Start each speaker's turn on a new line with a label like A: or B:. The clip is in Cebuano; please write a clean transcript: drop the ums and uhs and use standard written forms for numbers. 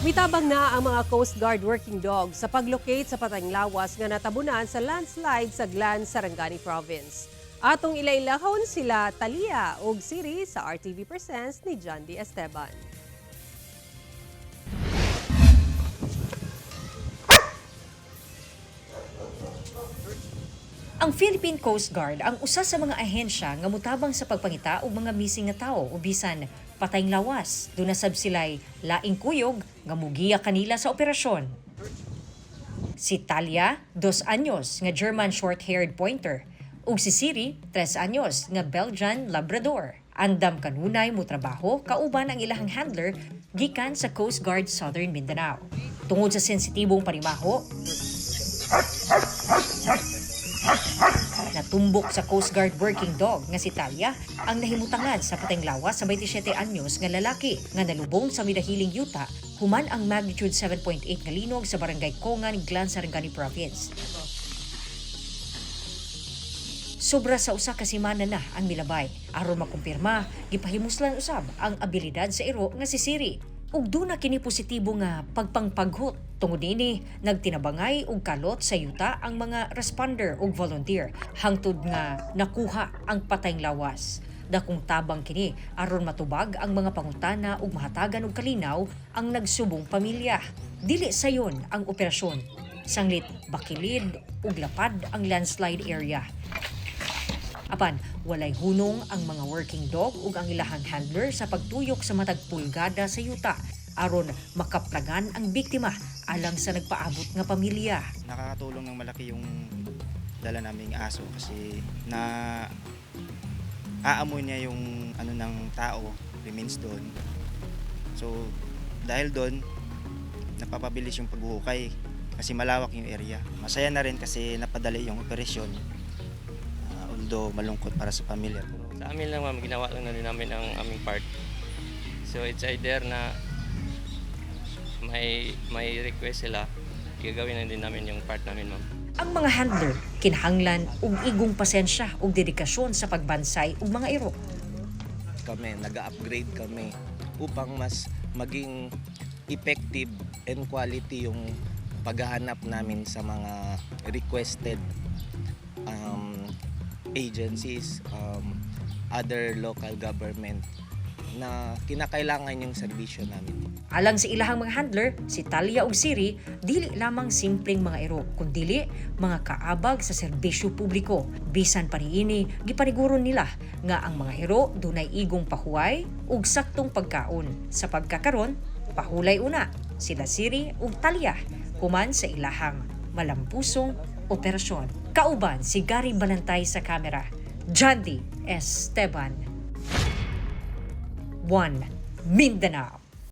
A: Mitabang na ang mga Coast Guard working dogs sa paglocate sa patayng lawas nga natabunan sa landslide sa Glan, Sarangani Province. Atong ilailahon sila Talia ug Siri sa RTV Presents ni John D. Esteban.
B: Ang Philippine Coast Guard ang usa sa mga ahensya nga mutabang sa pagpangita og mga missing nga tawo o bisan patayng lawas. Duna sab sila'y laing kuyog nga mugiya kanila sa operasyon. Si Talia, 2 anyos, nga German short-haired pointer, ug si Siri, 3 anyos, nga Belgian Labrador. Andam kanunay mo trabaho kauban ang ilahang handler gikan sa Coast Guard Southern Mindanao. Tungod sa sensitibong panimaho, natumbok sa Coast Guard working dog nga si Talia ang nahimutangan sa patayng lawas sa 27 anyos nga lalaki nga nalubong sa midahiling yuta human ang magnitude 7.8 nga linog sa barangay Kongan, Glan, Sarangani Province. Sobra sa 1 ka semana na ang milabay. Aron makumpirma, gipahimuslan usab ang abilidad sa iro nga si Siri. Ug duna kini positibo nga pagpangpaghot. Tungod niini, nagtinabangay og kalot sa yuta ang mga responder ug volunteer hangtod nga nakuha ang patayng lawas. Dakong tabang kini aron matubag ang mga pangutana ug mahatagan og kalinaw ang nagsubong pamilya. Dili sayon ang operasyon. Sanglit bakilid ug lapad ang landslide area. Apan, walay hunong ang mga working dog ug ang ilahang handler sa pagtuyok sa matag pulgada sa yuta aron makaplagan ang biktima alang sa nagpaabot nga pamilya.
C: Nakakatulong ng malaki yung dala naming aso kasi na aamoy niya yung ano ng tao, remains doon. So dahil doon, napapabilis yung paghuhukay kasi malawak yung area. Masaya na rin kasi napadali yung operasyon. Although malungkot para sa pamilya. Pero
D: Sa amin lang, ma'am, ginawa lang na din namin ang aming part. So it's either na may request sila, gagawin na din namin yung part namin, ma'am.
B: Ang mga handler kinahanglan og igong pasensya ug dedikasyon sa pagbansay og mga iro.
E: Kami, nag-upgrade kami upang mas maging effective and quality yung paghahanap namin sa mga requested agencies, other local government na kinakailangan yung serbisyo namin.
B: Alang sa ilahang mga handler, si Talia ug Siri dili lamang simpleng mga iro, kundili mga kaabag sa serbisyo publiko. Bisan pa niini, gipaniguro nila nga ang mga iro dunay igong pahuway ug saktong pagkaon. Sa pagkakaron, pahulay una sila Siri ug Talia human sa ilahang malampusong operasyon. Kauban si Gary Balantay sa kamera. Jandy Esteban. 1 Mindanao.